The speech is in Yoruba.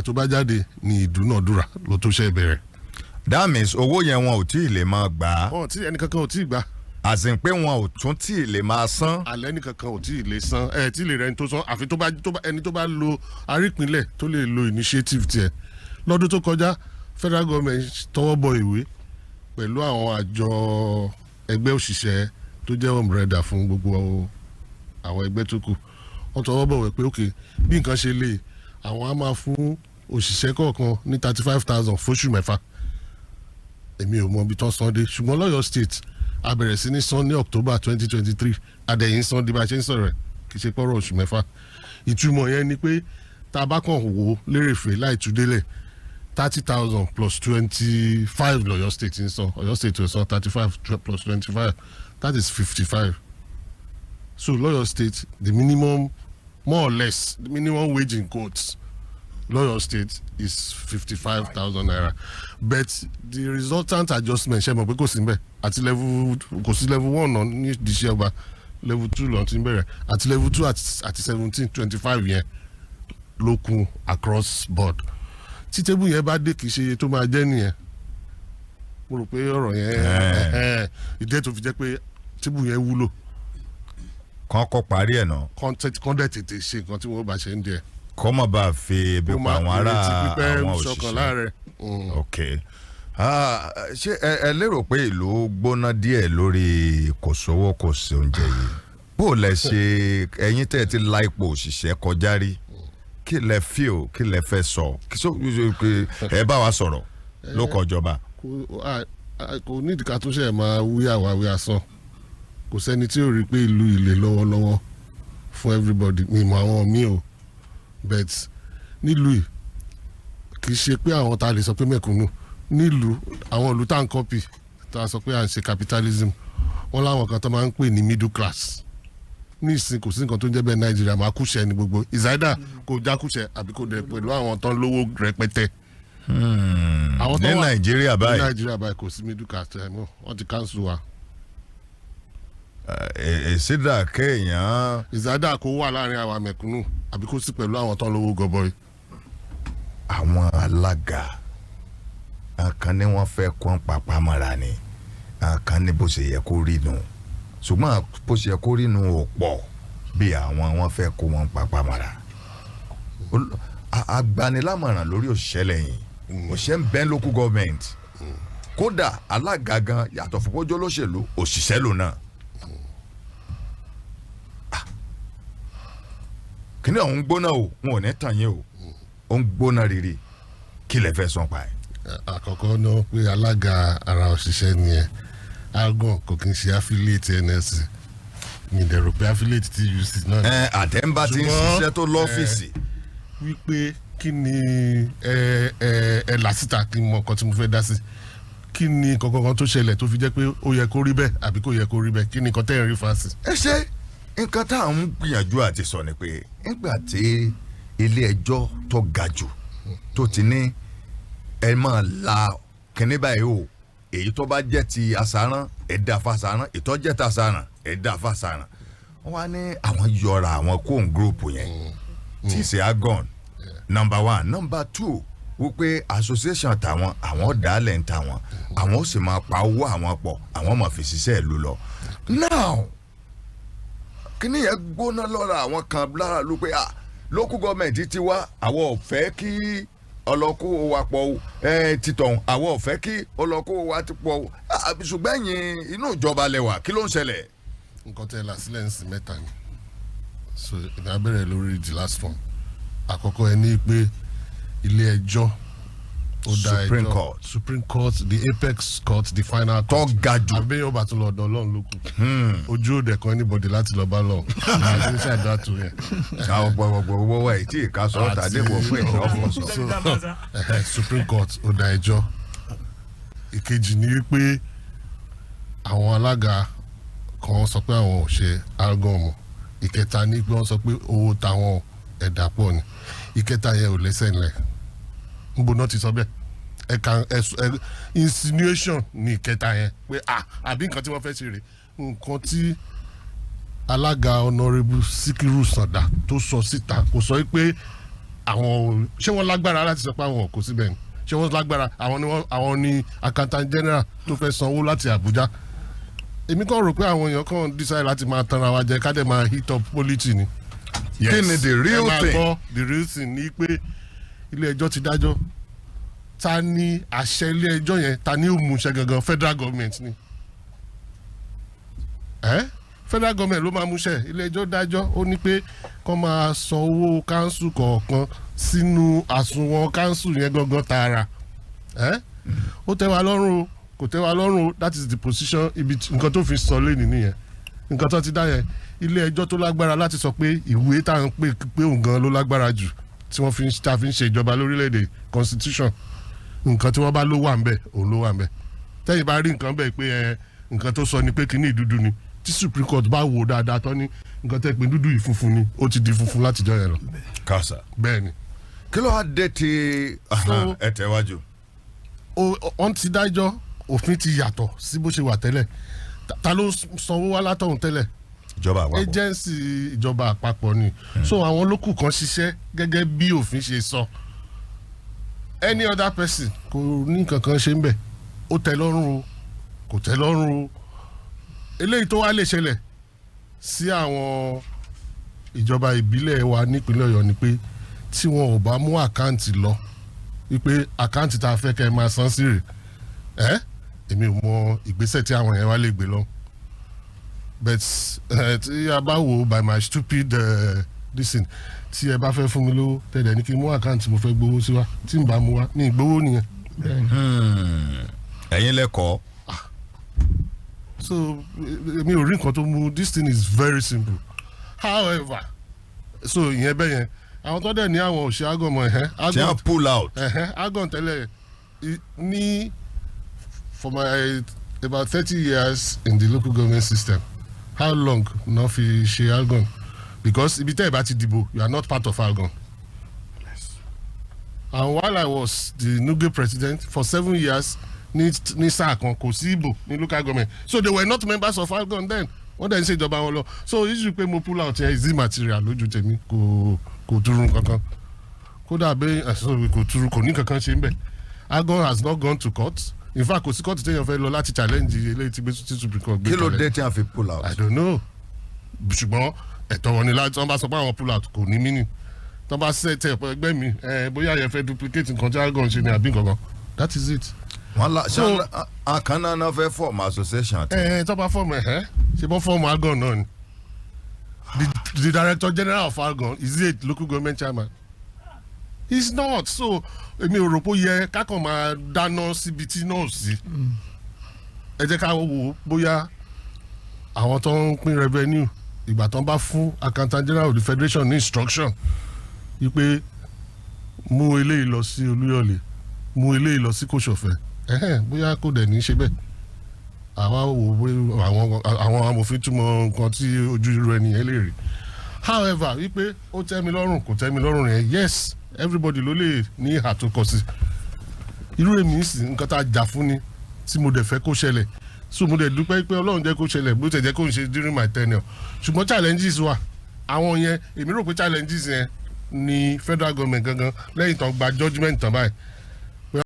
Tó bá jáde ní ìdúnàdúrà ló tó ṣe bẹ̀rẹ̀. That means owó yẹn, wọn ò tí ì lè máa gbà á. Wọn tí ẹnìkankan ò tí ì gbà. Àsìn pé wọn ò tún tí ì lè máa san. Alẹ́ nìkankan ò tí ì lè san, ẹ tí ì lè rẹ ẹni tó san, àfi tó bá ẹni tó bá lo arípínlẹ̀ tó lè lo initiative tiẹ̀. Lọ́dún tó kọjá, federal government tọwọ́ bọ ìwé pẹ̀lú àwọn àjọ ẹgbẹ́ òṣìṣẹ́ tó jẹ́ umbrella fún gbogbo àwọn ẹgbẹ́ tó kù. Wọ́n tọwọ́ bọ̀wé pé, ok, bí nǹkan ṣe lè, àwọn á máa fún òṣìṣẹ́ kọ̀ọ̀kan ní 35,000 fóṣù 6. Èmi ò mọ ibi tán san dé, ṣùgbọ́n lọ́yọ̀ State, a bẹ̀rẹ̀ sí ní san ní October 2023, adẹ̀yìn san di bá a ṣe ń sọ̀rọ̀ ẹ̀. Kì í ṣe pọ́rọ̀ oṣù 6. Ìtumọ̀ yẹn ni pé tá a bá kàn wò ó lérèfé láì tú délẹ̀, 30,000 plus 25 lọ́yọ̀ State ń san. Ọ̀yọ́ State ò san. 35 plus 25, that is 55. So lọ́yọ̀ State, the minimum, more or less, the minimum wage in quotes lọ́yọ̀ State is ₦55,000, but the resultant adjustment, ṣe mọ̀ pé kò sí mbẹ̀ àti level, kò sí level one náà ní ìdíṣẹ́ ọba, level two lọ́n ti ń bẹ̀rẹ̀, àti level two àti 17, 25 yẹn ló kún across board. Tí table yẹn bá dé, kì í ṣe iye tó máa jẹ́ nìyẹn. Mo rò pé ọ̀rọ̀ yẹn, ìdí tó fi jẹ́ pé table yẹn wúlò. Kán kọ́ parí ẹ̀ náà. Kán dẹ̀ tètè ṣe nǹkan tí wọ́n bá ṣe ń jẹ. Kọ́ mọ̀ bá fi ebi pa àwọn ará, àwọn òṣìṣẹ́ òṣìṣẹ́. Láàrẹ̀. Ok. Ah, ṣé ẹ lérò pé ìlú gbóná díẹ̀ lórí kò sówó, kò sí oúnjẹ yìí? Bó o lẹ ṣe, ẹ̀yin tẹ́ ẹ ti la ipò òṣìṣẹ́ kọjá rí, kí lẹ feel, kí lẹ fẹ́ sọ? Ẹ bá wa sọ̀rọ̀ ló kọjọba. Kò nídìí ká tún ṣe máa wí àwáwí asán. Kò sẹ́ni tí ò rí pé ìlú ilé lọ́wọ́lọ́wọ́ fún everybody. Mi mọ àwọn míì o, but nílùú yìí, kì í ṣe pé àwọn tá a lè sọ pé mẹ̀kúnnù nílùú, àwọn ìlú tá à ń copy, tá a sọ pé à ń ṣe capitalism, wọ́n láwọn kan tó máa ń pè ní middle class. Ní ìsìn, kò sí nǹkan tó ń jẹ́ bẹ́ẹ̀. Nàìjíríà máa kúṣẹ̀ ní gbogbo ìsáídà, kò já kúṣẹ̀ àbí kò dẹ̀ pẹ̀lú àwọn tó ń lówó rẹpẹtẹ. Àwọn tó ní wà Nàìjíríà ní báyìí. Nàìjíríà báyìí, kò sí middle class ẹ̀ mọ́, wọ́n ti cancel wa. Ìsídà kéèyàn ìsáídà kó wà láàrin àwa mẹ̀kúnnù àbí kó sí pẹ̀lú àwọn tó ń lówó gọbọi. Àwọn alága kan ní wọ́n fẹ́ kó papá mọ́ra ni, kan ní bó ṣe yẹ kó rí nu, ṣùgbọ́n bó ṣe yẹ kó rí nu ò pọ̀ bí àwọn wọ́n fẹ́ kó wọn papá mọ́ra. Agbanilámọ̀ràn lórí òṣìṣẹ́ lẹ́yìn, òṣìṣẹ́ ń bẹ́ local government, kódà alága gan yàtọ̀ fún kójó lóṣèlú, òṣìṣẹ́ lò náà. Ah. Kíní ọ̀hún gbóná o, wọn ò ní tàn yín o, ó ń gbóná riri. Kí lẹ fẹ́ sọ pa ẹ̀? Àkọ́kọ́ náà, pé alága ara òṣìṣẹ́ nìyẹn. ALGON kò kí n ṣe affiliate NLC, mi dẹ̀ rò pé affiliate TUC náà. Ẹ àtẹ̀ǹbá ti ń ṣiṣẹ́ tó lọ́fíìsì. Wípé kí ni ẹ ẹ ẹ là síta, kí n mọ nǹkan tí mo fẹ́ dá sí, kí ni nǹkan kankan tó ṣẹlẹ̀ tó fi jẹ́ pé ó yẹ kó rí bẹ́ẹ̀ àbí kò yẹ kó rí bẹ́ẹ̀, kí ni nǹkan tẹ́ ẹ̀ ń rí fásì? Ẹ ṣe, nǹkan tá à ń gbìyànjú àti sọ ni pé nígbà tí ilé ẹjọ́ tó ga jù tó ti ní ẹ máa la kíní báyìí o, èyí tó bá jẹ́ ti asarán, ẹ̀ dá fásarán, ètò jẹ́ ti asarán, ẹ̀ dá fásarán, wọ́n wá ní àwọn yọra àwọn kóhùn group yẹn tí í ṣe ALGON, number one. Number two, wípé association tàwọn, àwọn dàálẹ̀ ń tàwọn, àwọn ó sì máa pa owó àwọn pọ̀, àwọn máa fi ṣiṣẹ́ ìlú lọ. Now, kíní yẹn gbóná lọ́ra àwọn kan lára ló pé, ah, local government ti wá, àwọn ò fẹ́ kí ọlọ́kó wa pọ̀ o, ẹ títọ̀hún, àwọn ò fẹ́ kí ọlọ́kó wa ti pọ̀ o. Ah, ṣùgbọ́n ẹ̀yin inú ìjọba lẹ wà, kí ló ń ṣẹlẹ̀? Nǹkan tẹ́ ẹ là sílẹ̀ ń sìn mẹ́ta ni, so ìdá bẹ̀rẹ̀ lórí the last one. Àkọ́kọ́, ẹ ní pé ilé ẹjọ́ ó dá ẹjọ́. Supreme Court. Supreme Court, the apex court, the final tó court. Ga jù. Àbí yóò bá tún lọ ọ̀dọ̀ Ọlọ́run ló kù, ojú òde kan anybody láti lọ bá lọ àti ṣàdúrà tó yẹn. Àwọn gbọ̀ngbọ̀ngbọ̀ owó wa yìí tí ìka sọ ọ́ tàdé wọ̀ fún ìtọ́ fún sọ. So Supreme Court ó dá ẹjọ́. Ìkejì ni wípé àwọn alága kan sọ pé àwọn ò ṣe ALGON mọ́. Ìkẹta ni pé wọ́n sọ pé owó táwọn ẹ̀dá pọ̀ ni. Ìkẹta yẹn ò lẹ́sẹ̀ ńlẹ̀. Níbo náà ti sọ bẹ́ẹ̀? Ẹ̀ka ẹ insinuation ni ìkẹta yẹn pé, ah, àbí nǹkan tí wọ́n fẹ́ ṣe rè. Nǹkan tí alága, Honourable Sikiru Sanda, tó sọ síta, kò sọ pé Àwọn ṣé wọ́n lágbára láti sọ pé àwọn ò kó síbẹ̀ ni? Ṣé wọ́n lágbára? Àwọn ni wọ́n, àwọn ni accountant general tó fẹ́ sanwó láti Àbújá. Èmi kàn rò pé àwọn èèyàn kàn decide láti máa tanra wa jẹ, ká dẹ̀ máa heat up polity ni. Kí ni the real Ẹ máa thing? gbọ́, the real thing ni pé ilé ẹjọ́ ti dájọ́. Ta ni àṣẹ ilé ẹjọ́ yẹn, ta ni ó mú iṣẹ́ gangan? Federal government ni. Federal government ló máa múṣẹ. Ilé ẹjọ́ dájọ́, ó ní pé kó máa san owó council kọ̀ọ̀kan sínú àsùnwọ̀n council yẹn gangan tààrà. Ó tẹ́ wa lọ́rùn o, kò tẹ́ wa lọ́rùn o, that is the position. Ibi nǹkan tó fi sọ lẹ́nu nìyẹn. Nǹkan tó ti dá yẹn, ilé ẹjọ́ tó lágbára láti sọ pé ìwé tá à ń pè pé òun gan ló lágbára jù tí wọ́n fi ń ta fi ń ṣe ìjọba lórílẹ̀‐èdè, constitution, nǹkan tí wọ́n bá ló wà ń bẹ̀, òun ló wà ń bẹ̀. Tẹ́yìn bá rí nǹkan bẹ́ẹ̀ pé nǹkan tó sọ ni pé kíní dúdú ni, tí Supreme Court bá wò dáadáa tán ní nǹkan tẹ́ pé dúdú yìí funfun ni, ó ti di funfun látijọ́ yẹn lọ. Kásá. Bẹ́ẹ̀ ni. Kí ló wá dé tí ẹ tẹ̀wájú? Wọ́n ti dájọ́, òfin ti yàtọ̀ sí bó ṣe wà tẹ́lẹ̀. Ta ló sanwó wá látọ̀hún tẹ́lẹ̀? Ìjọba àpapọ̀. Agency ìjọba àpapọ̀ ni. So àwọn lókù kan ṣiṣẹ́ gẹ́gẹ́ bí òfin ṣe sọ. Any other person kò ní nǹkan kan ṣe ń bẹ̀. Ó tẹ́ lọ́rùn o, kò tẹ́ lọ́rùn o, eléyìí tó wá lè ṣẹlẹ̀ sí àwọn ìjọba ìbílẹ̀ wa nípínlẹ̀ Ọ̀yọ́ ni pé tí wọn ò bá mú account lọ, wípé account tá a fẹ́ kẹ́ ẹ máa san sí rè ẹ́, èmi ò mọ ìgbésẹ̀ tí àwọn yẹn wá lè gbé lọ. But tí a bá wò by my stupid this thing, tí ẹ bá fẹ́ fún mi lówó tẹ̀lé ní kí n mú account mo fẹ́ gbowó sí wa, tí n bá mú wa ní ìgbowó nìyẹn. Ẹ̀yin lẹ́kọ̀ọ́. So èmi ò rí nǹkan tó mú. This thing is very simple. However, so ìyẹn bẹ́ẹ̀ yẹn, àwọn tó dẹ̀ ní àwọn òṣì ALGON mọ̀ ẹ̀hẹ́. Tí wọ́n pull out. Ẹ̀hẹ́, ALGON tẹ́lẹ̀ ní for my about 30 years in the local government system, how long náà fi ṣe ALGON? Because ibi tẹ́ ẹ̀ bá ti dìbò, you are not part of ALGON. And while I was the NULGE president for 7 years, ní sáà kan kò sí ìbò ní local government, so they were not members of ALGON then. Wọ́n dẹ̀ ń ṣèjọba wọn lọ. So issue pé mo pull out yẹn is immaterial lójú tèmi. Kò túrú kankan, kódà bẹ́ẹ̀ ẹ̀sọ́ kò túrú, kò ní kankan ṣe ń bẹ̀. ALGON has not gone to court. In fact, kò sí court téèyàn fẹ́ lọ láti challenge eléyìí tí gbé tí Supreme Court gbé Kí ló kalẹ̀. dé tí wọ́n fi pull out? I don't know, ṣùgbọ́n ẹ̀tọ́ wọn ni láti wọ́n bá sọ pé àwọn pull out, kò ní meaning. Tó bá set up ẹgbẹ́ mi ẹ, bóyá yẹn fẹ́ duplicate nǹkan tí ALGON ṣe ni àbí nǹkan kan, that is it. Wọ́n la So- ṣé àkànná náà fẹ́ form association àti. Ẹ tó bá form ẹ ṣe bọ́ form ALGON náà ni. The director general of ALGON, is he a local government chairman? He's not. So èmi ò rò pé ó yẹ kákan máa dáná síbi tí náà sí. Ẹ jẹ́ ká wò ó bóyá àwọn tó ń pín revenue, ìgbà tó ń bá fún accountant general of the federation ní instruction wípé mú eléyìí lọ sí Olúyọ̀lé, mú eléyìí lọ sí Kòsọ̀fẹ́, ẹ̀hẹ́n, bóyá kò dẹ̀ ní í ṣe bẹ́ẹ̀. Àwa wò pé àwọn amòfin túmọ̀ nǹkan tí ojú irú ẹni yẹn lè rí. However, wípé ó tẹ́ mi lọ́rùn, kò tẹ́ mi lọ́rùn yẹn, yes, everybody ló lè ní ìhà tó kọ sí. Irú èmi sì, nǹkan tá a jà fún ni tí mo dẹ̀ fẹ́ kó ṣẹlẹ̀. So mo dẹ̀ dúpẹ́ pé Ọlọ́run jẹ́ kó ṣẹlẹ̀, bó tẹ̀ jẹ́ kó ń ṣe during my tenure, ṣùgbọ́n challenges wà. Àwọn yẹn, èmi rò pé challenges yẹn ni federal government gangan lẹ́yìn tán gba judgement tán báyìí.